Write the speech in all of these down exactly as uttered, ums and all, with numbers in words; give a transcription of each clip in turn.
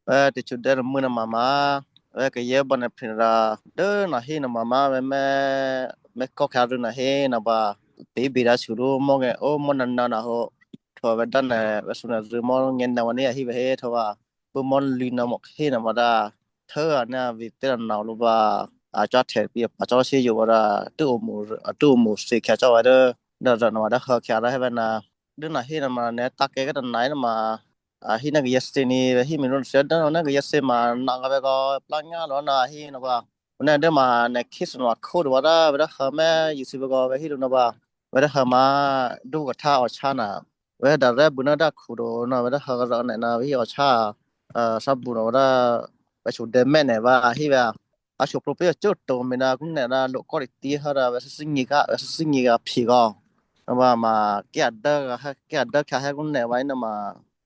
Ve te chu der muna mama. Ve ke ye bana pin ra. De na hi na mama ve me me ko ka ru na hi na ba. Pe bi ra chu ru mo nge o mo na na na ho. Tho ve dan ve su na ru mo nge na wa ni hi ve he tho ba. Bu mo lu na mo hi na ma da. Thơ a na vi te na lu ba. A cha the pi pa cha se yo ba da. Tu mu tu mu se ka cha wa de. Da da na ma da ha ka da he ba na. De na hi na ma ne ta ke ka da na na ma. A hi na ke yese ni hi mi no se da na ke yese ma na ga be ko plan nya lo na hi na ba. Ne de ma ne kiss no ko do wa da be da ha me yi si be ko be hi do na ba. Be da ha ma du ko ta o cha na. Be da re bu na da ku do na be da ha ga ne na hi o cha. Sa bu no da be chu de me ne ba hi ba. A chu pro pe chu to me na ku ne na lo ko ri ti ha da be si ngi ka be si ngi ka pi ko. Ba ma kia da ha kia da ka ha ku ne ba na ma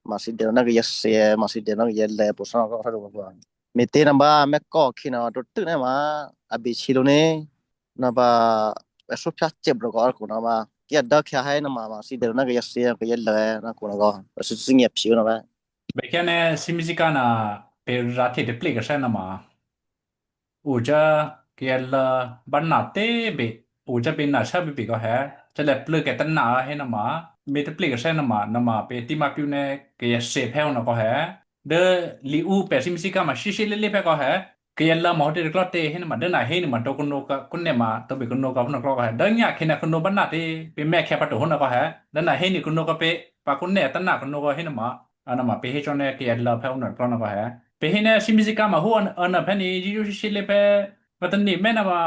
ma si de na ke yese ma si de na ke le bu sa ko sa do ba. Mi te na ba me ko ki na to tu ne ma a bi chi lo ne na ba e so pya che bro ko ko na ba kia da kya hai na ma ma si de na ke yese ke ye le na ko na ko si si ngi pi na ba. Be kene si mi si ka na pe ra te de ple ke sa na ma. Uja ke la ba na te be uja be na sa be be ko he. Te le ple ke ta na he na ma. Me te ple ke sa na ma na ma pe ti ma pi ne ke ye se phe na ko he. De li u pe si mi si ka ma si si le le pe ko he. Ke ye la ma ho te klo te he na ma de na he ni ma to ko no ka ko ne ma to be ko no ka ko no klo ko he. De nya ke na ko no ba na te be me ke pa to ho na ko he. De na he ni ko no ka pe pa ko ne ta na ko no ko he na ma. Ana ma pe he chone ke ya la pe una plana ko he. Pe he ne si mi si ka ma hu an ana pe ni ji ju si le pe. Ba tan ni me na ma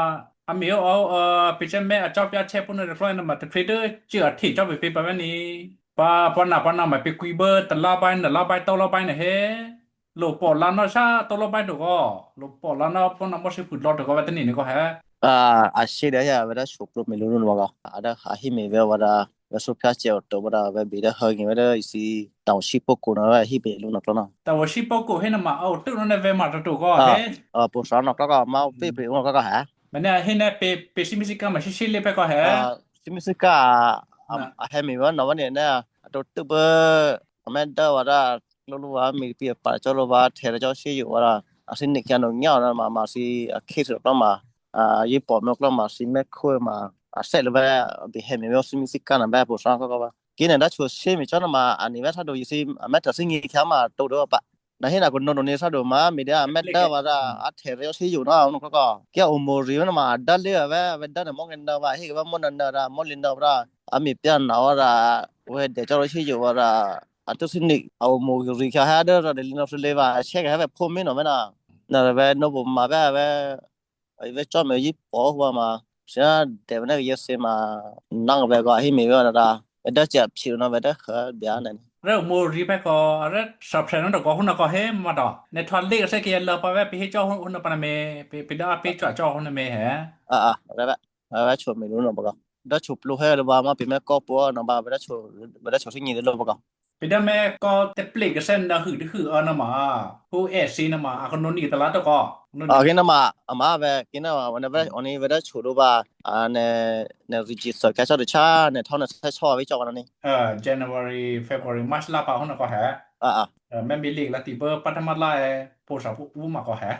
a mi o o pe che me a chop ya che pu na de plana ma te pe de chi a ti chop pe pa ni. Pa pa na pa na ma pe kui ba ta la ba na la ba to la ba na he. Lo po la na sa to la ba do ko. Lo po la na po na mo si pu lo do ko ba tan ni ko he. A a si de ya ba da su pro mi lu lu wa ga. A da a hi mi ve wa da. Ve su pya che to ba da ve bi da ha gi ve da isi ta shi po ko na hi be lu na to na. Ta wa shi po ko he na ma au tu no ne ve ma to ko he. A po sa na ka ka ma pe pe no ka ka ha. Ma ne he ne pe pe si mi si ka ma si si le pe ko he. A si mi si ka a he mi wa na wa ne na to tu ba ma da wa da lo lu wa mi pi pa cho lo wa the cho si yu wa da. A si ni kya no nya na ma ma si a ke so ma. A yi po me klo ma si me ko ma a se le ba bi he mi me o si mi si ka na ba po sa ko ba. Ki ne da chu si mi cho na ma a ni ba sa do yi si a me ta si ngi kya ma to do pa. Na hi na ko no no ni sa do ma mi da a me da wa da a the re o si yu na no ko ko. Kya o mo ri na ma da le ba ba da na mo ngen da ba hi ba mo na na da mo lin da ba. A mi pya na wa da we de cho ro si yu wa da. A to si ni a o mo ri kya ha da da le no si le ba che ga ba po mi no me na. Na ba no bo ma ba ba. Ai ve cho me yi po hua ma. Sia de ne ye se ma nang ve ga hi mi ve na da. Ve da cha chi no ve da ha bia ne. Re mo ri pe ko re sa phe no ko hu na ko he ma da. Ne thwa le se ke la pa ve pi he cho hu na pa na me pi pi da pi cho cho hu na me he. A a re ba. A ve cho me no ba ga. Da cho plu he ba ma pi me ko po no ba ve da cho ve da cho si ni lo ba ga. Pida me ko te plik sen na hu hu ana ma. Hu e si na ma a ko no ni ta la to ko. No ni. A kina ma ama ve kina ma wana ve oni ve da churu ba a ne ne register ka cha cha ne thona sa cho ve cho ni. Eh, January, February, March la pa hona ko he. A a. Eh, me mi lik la ti ba pa ta ma la e po sa pu u ma ko he.